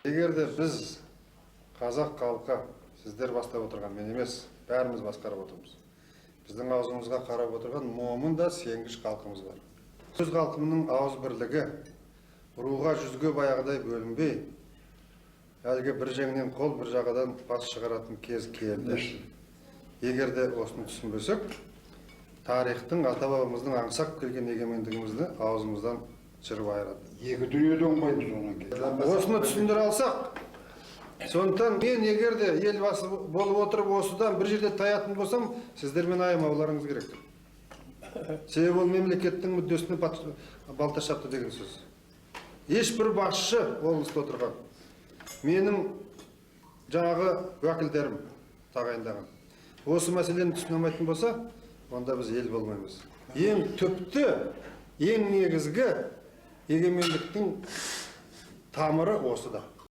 Егер де біз, қазақ халқы, сіздер бастап отырған, мен емес, бәріміз басқарып отырмыз, біздің аузымызға қарап отырған момын да сенгіш халқымыз бар. Өз халқымның ауыз бірлігі, руға, жүзге баяғыдай бөлінбей, әлгі бір жеңнен қол, бір жағадан бас шығаратын кез келді. Егер де осыны түсінбесек, тарихтың, ата бабамыздың аңсап келген егемендігімізді аузымыздан жырып айырады. Екі дүниеде оңбаймыз онан кейін. Осыны түсіндіре алсақ. Сондықтан мен егер де елбасы болып отырып, осыдан бір жерде таятын болсам, сіздер мені аямауларыңыз керек. Себебі ол мемлекеттің мүддесіне балта шапты деген сөз. Ешбір басшы, облыста отырған менің жаңағы уәкілдерім тағайындаған, осы мәселені түсіне алмайтын болса, онда біз ел болмаймыз. Ең түпті, ең негізгі егемендіктің тамыры осыда.